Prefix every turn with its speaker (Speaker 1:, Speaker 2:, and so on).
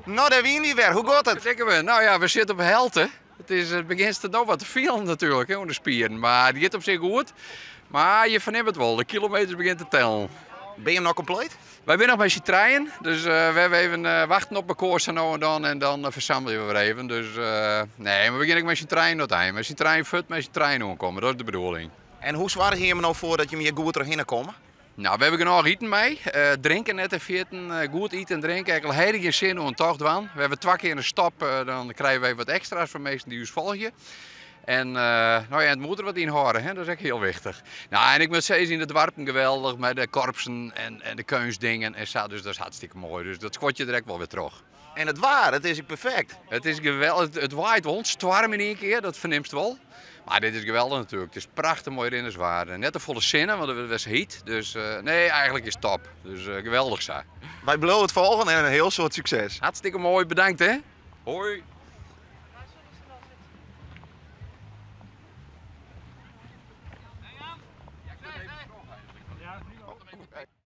Speaker 1: No, dêr wiene wy wer. Hoe giet it?
Speaker 2: Dikke we. No ja, we sitte op 'e helte. It is, it begjint der no wat te fielen natuerlik, hè, oan de spieren. Mar it giet op sich goed. Mar je fernimme it wol, de kilometers begjinne te tellen.
Speaker 1: Binne jim no kompleet?
Speaker 2: Wy binne noch mei syn trijen, dus we hawwe even wachten op mekoar sa no en dan en dan fersammelje we wer even. Dus nee, mar we gean ek mei syn trijen oan it ein. Mei syn trijen fuort, mei syn trijen oankomme, dat is de bedoeling.
Speaker 1: En hoe soargje jimme no foar dat jimme hjir goed trochhinne komme?
Speaker 2: No, we hawwe genôch iten mei. Drinken net te ferjitten. Goed ite en drinke. Ek al ha je gjin sin oan tocht dwaan. We hawwe twa kear in stop, dan krije wy wat ekstra's foar minsken dy't ús folgje. En no ja, it moed der wat yn hâlde, hè, dat is ek hiel wichtich. No, en ik moat sizze, yn de doarpen geweldich mei de korpsen en de keunstdingen en sa, dus dat is hartstikke moai. Dus dat skuort je der ek wol wer troch.
Speaker 1: En it waar, it is ek perfekt.
Speaker 2: It is geweldich, it waait wol, it stoarm yn ien kear, dat fernimst wol. Mar dit is geweldich natuerlik, it is prachtich moai rinnerswaar. Net te folle sinne, want it wurdt wer sa hyt. Dus nee, eigentlik is it top. Dus geweldich sa.
Speaker 1: Wy bliuwe it folgen en in hiel soad sukses.
Speaker 2: Hartstikke moai, bedankt hè. Hoi.